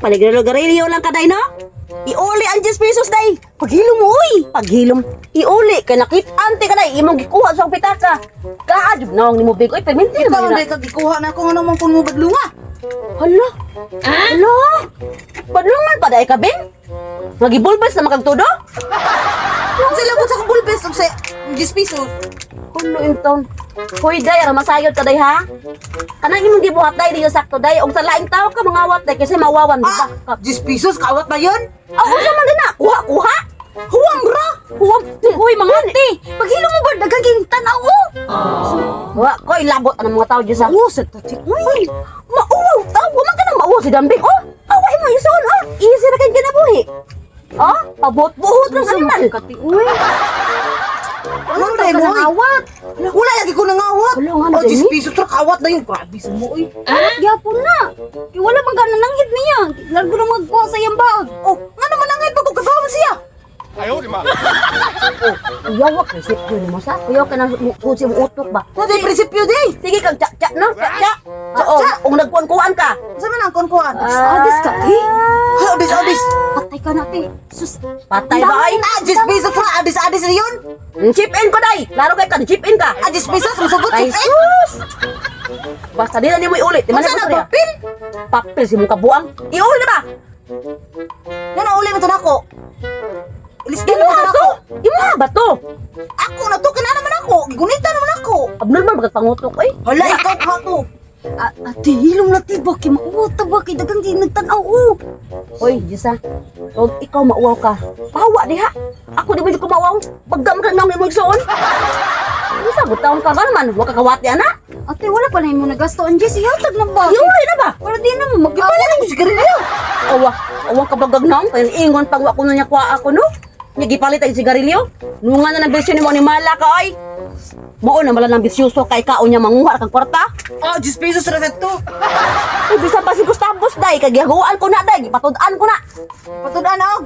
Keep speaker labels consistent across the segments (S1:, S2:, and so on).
S1: Paligrilo-garilyo lang ka, day, no? Iuli ang 10 pesos, day. Paghilom mo, uy. Paghilom. Iuli. Kay nakit-ante ka, day. Imong gikuha sa akong pitaka. Kaadyob na ni mo, big. Uy, perminti
S2: Ikaw
S1: naman
S2: ang
S1: yun.
S2: kag gikuha na ako nga naman kun mo badlunga.
S1: Hala. Hala. Padlungan pa, day ka, Bing? Nagibulbas na makagtudo?
S2: Sila ko sa akong bulbes og sa 10 pesos.
S1: Hulo yung taon. Hoy, day, ara masayod ka, day, ha? Kanang imong gibuhat, day, di yung sakto, day. Og sa laing tao ka, mangawat, day, kasi mawawan, di ba?
S2: Ah, 10 pesos kawat ba yun?
S1: Ah, unsa man din na? Kuha, kuha? Huwam ra! Huwam!
S3: Uy, mga ate, paghilom mo ba daghang king tanaw oh.
S1: Wa ko ilabot ang mga tao dyan sa.
S3: Oh, sa tati. Uy,
S1: Mauwaw tao! Wa man ka nang mauwaw si Dambing. Oh! Away mo ison! Oh! Easy ra kay kinabuhi. Oh! Pabot-buhot ng animal.
S3: Kati, uy.
S2: Ano
S3: Ka
S2: mo?
S3: nang
S2: Oy?
S3: awat.
S2: Wala lagi ko nangawat.
S1: Wala nga na
S2: Oh, 10
S1: din, eh.
S2: pesos ra kawat na yun. Grabe sa mo oy.
S3: Awat gyapon na. Kay wala man ka nananghit niya. Largo na magkuha sa iyang bag.
S2: Oh, nga naman nangit pag kagawa man siya.
S1: Uyaw wa prinsipyo nimo sa. Uyaw ka nang susi mo utok ba.
S2: Wala day prinsipyo day.
S1: Sige kang tsa-tsa no? Tsa-tsa. Oo, kung nagkuan-kuan ka.
S2: Sa man ang kuan-kuan?
S3: Adis ka, te.
S2: Ay, adis adis.
S3: Patay ka na, te. Sus.
S1: Patay ba ay?
S2: Ah, 10 pesos ra adis adis na yun.
S1: Chip in ko day. Laro kay ka chip in ka.
S2: Ah, 10 pesos musugot
S1: Ay
S2: chip in.
S1: sus! Basta di na nimo iulit. Di man
S2: Unsa
S1: na
S2: na papel?
S1: Papel si mong kabuang. Iuli na ba?
S2: Nga na uli mo to nako. Ilisdan mo
S1: Imuha
S2: to
S1: to!
S2: nako.
S1: Imuha ba to?
S2: Ako na to kinana man ako. Gigunita naman ako.
S1: Abnormal magpangutok eh.
S2: Hala, ikaw ka to.
S3: Ah, ate, hilom na te ba kay mauwat ta ba kay daghang king nagtanaw oh.
S1: Oy, Diyos ah. Huwag ikaw mauwaw ka. Pahawa diha. Ako di mo ko mauwaw. Pagkam ka nang imong igsuon. Ano sa butaon ka ba naman? Huwag ka kawati, ana.
S3: Ate, wala pa na imo nagasto ang Jesse. Hatag na ba?
S1: Iuli na ba?
S3: Wala di na mo mag-awat.
S2: Wala mo sigarilyo.
S1: Awa, awang kabagag naong. Kaya ingon pag wa ko na niya kuha ako, no? Niya gipalit ang sigarilyo. Nunga na ng bisyo ni mo ni Mala ka, ay. Mao na mala ng bisyoso kay kaon niya manguha kang kwarta.
S2: Ah, 10 pesos ra sa to.
S1: Ay, bisan pa si Gustavos, day. Kagihaguan ko na, day. Gipatod-an ko na.
S2: Patudan og.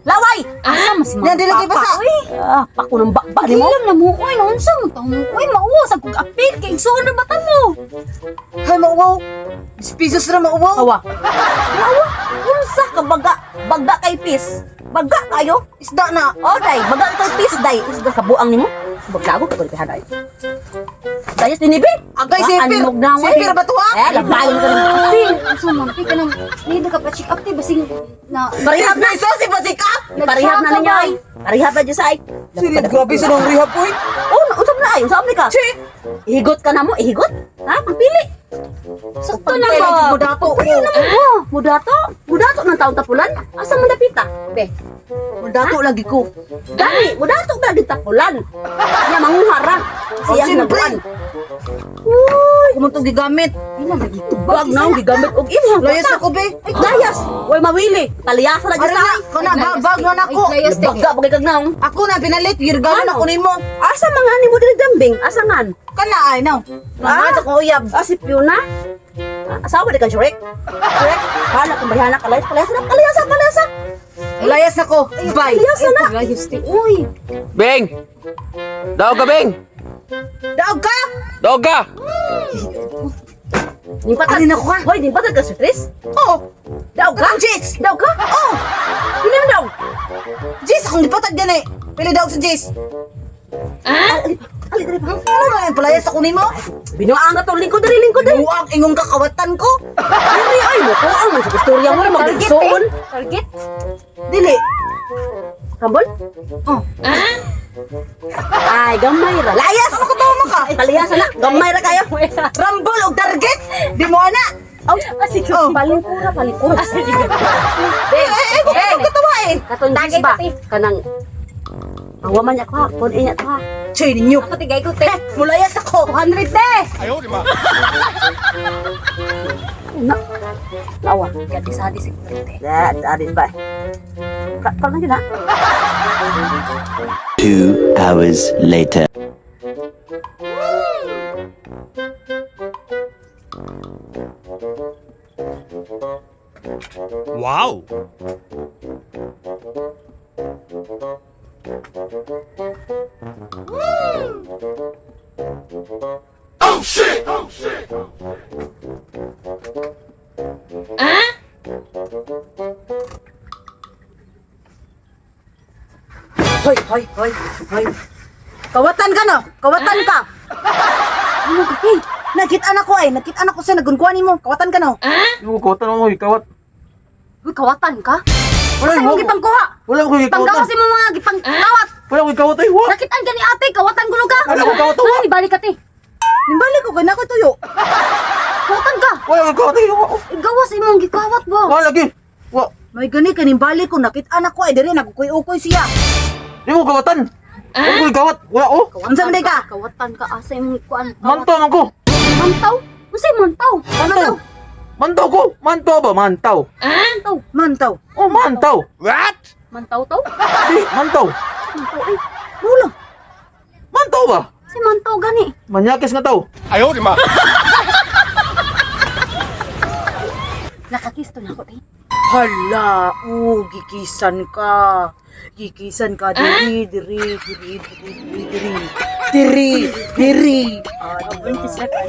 S1: Laway!
S3: Asa mas
S2: Yan, dili kay basa.
S3: Uy.
S1: Ah, pako ng bakba ni mo.
S3: Hilom na mo, uy, naunsa mo taong mo, uy, mauwa sa kog apil, kay igsuon na bata mo.
S2: Hay mauwaw. 10 pesos ra mauwaw.
S1: Awa. Awa. Unsa ka baga? Baga kay pis. Baga kayo?
S2: Isda na.
S1: Oh, day. Baga kay pis, day. Isda ka buang nimo. Baglago ka gud day. Dayos dinibi.
S2: Agay, sipir. Sipir ba to, ha?
S1: Eh, labayon ka ng
S3: Ate, unsa man, te, kanang, nida ka pa check up, te, basing, na,
S1: Parihab
S2: 10
S1: na.
S2: pesos si up.
S1: Parihab na ninyo ay. Parihab na dyan sa ay.
S2: Sili, grabe sa nang rehab oy.
S1: Oh, usab na ay. Usab ni ka.
S2: Che.
S1: Ihigot ka na mo, ihigot. Ha? Pagpili.
S3: sakto na
S2: Pagpili,
S3: ba?
S2: mudato.
S1: Uy, na mo. Mudato. Mudato ng taon tapulan. Asa man dapita? Be.
S2: Mudato lagi ko.
S1: Dali, mudato ba tapulan? Nya manguha ra.
S2: Oh,
S1: Siya
S2: siyempre.
S1: nagkuan.
S2: Uy, kumantong gigamit.
S3: Di na, lagi tubag.
S1: Wag na ang gigamit og imong
S2: Layas
S1: kwarta.
S2: ako be.
S1: Ay, layas. Way mawili. Paliyasa na
S2: Ara
S1: dyan sa
S2: na, kana ba bag na nako.
S3: Ay, layas, te.
S1: Bagga bagay kag naong.
S2: Ako na pinalit, girgalo na
S1: Ano?
S2: ko nimo.
S1: Asa mga ni mo dili dambing? Asa ngan?
S2: Kana ay now. Ah, sa kong uyab.
S1: Ah, si Fiona? Ah, asawa di ka Shrek? Shrek? Hala kung bayhana ka layas, palayasa na, palayasa, palayasa.
S2: Layas ako. Bye.
S1: Palayasa na.
S3: Layas, te, uy.
S4: Beng! Daog ka, Beng!
S2: Daog ka.
S4: Daog ka!
S1: Nimpatag.
S2: Alin ako, ha?
S1: Hoy, nimpatag ka si Tris?
S2: Oh,
S1: Daog ka?
S2: Katong Jis.
S1: Daog ka?
S2: Oh,
S1: Hindi mo daog.
S2: Jis akong gipatag yan eh. Pili daog sa Jis.
S1: Ah, ali pa. Ali, dali pa.
S2: Ano man palayas ako nimo?
S1: Binuang na to, lingkod dali, lingkod dali.
S2: Buang ingong kakawatan ko.
S1: Dili, ay, mo kuang man sa istorya mo,
S3: Target,
S1: magsuon.
S3: te. Target.
S2: Dili.
S1: Rambol?
S2: Oh.
S1: Ay, gamay ra. Layas!
S2: Ano ka tawa ka?
S1: Paliyasa na, gamay ra kayo.
S2: Rambol og target. Di mo ana.
S1: Oh,
S3: sige.
S1: oh. Palingkura, palingkura.
S2: Eh, eh, eh, kung katawa eh.
S1: Katong
S3: Tagay
S1: Jis ba?
S3: pati.
S1: Kanang ang waman niya ko ha, kun inya to ha.
S2: Che ninyo.
S3: Ako, tigay ko, te.
S2: Mulayas ako.
S3: 200, te.
S1: Na. Lawa.
S3: Gadis-adis, siguro, te.
S1: Da, adis ba? Ka ka na na.
S5: 2 hours later.
S6: Wow! Oh shit! Oh shit!
S2: Hoy, hoy, hoy, hoy. Kawatan ka no? Kawatan ka.
S3: Ano ka te?
S2: Nakita na ko ay, nakita na ko sa nagunkuha nimo. Kawatan ka no?
S6: Yung kawatan ako, kawat.
S3: Uy, kawatan ka?
S6: Wala
S3: Sa imong gipangkuha.
S6: Wala ko gikawatan.
S3: Panggawas imo mga gipangkawat.
S6: Wala ko gikawat ay, wa.
S3: Nakitaan ka ni ate, kawatan gulo ka.
S6: Wala ko kawat, wa.
S3: Ano ni balik ka te?
S2: Nimbalik ko kay nako tuyo.
S3: Kawatan ka.
S6: Wala ko gikawat ay, wa.
S3: Igawas imong gikawat ba?
S6: Wala lagi. Wa.
S2: May gani ka nimbalik ko nakita na ko ay diri nagkukuy-ukoy siya.
S6: Di mo kawatan. Wala ko gikawat. Wala oh.
S2: Unsa man day ka?
S3: Kawatan ka asa imong kuan.
S6: Mantaw man ko.
S3: Mantaw? Unsay mantaw?
S6: Mantaw. Mantaw ko. Mantaw ba? Mantaw.
S3: Mantaw.
S2: Mantaw.
S6: Oh, mantaw.
S4: What?
S3: Mantaw taw?
S6: Di, mantaw.
S3: Mantaw ay.
S2: Wala.
S6: Mantaw ba?
S3: Si mantaw gani.
S6: Manyakis nga tao.
S3: Nakakisto na ako te.
S2: Hala, oh, gikisan ka. Gikisan ka diri, diri, diri, diri, diri, diri. Diri, diri. Ah,
S3: Buntis na ka.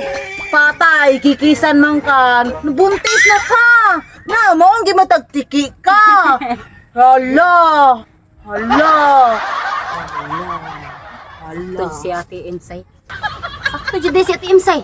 S2: Patay, kikisan man ka. Buntis na ka. Na, mo ang gimatagtiki ka. Hala. Hala. Hala.
S3: Ito si Ate Imsay. Sakto jud si Ate Imsay.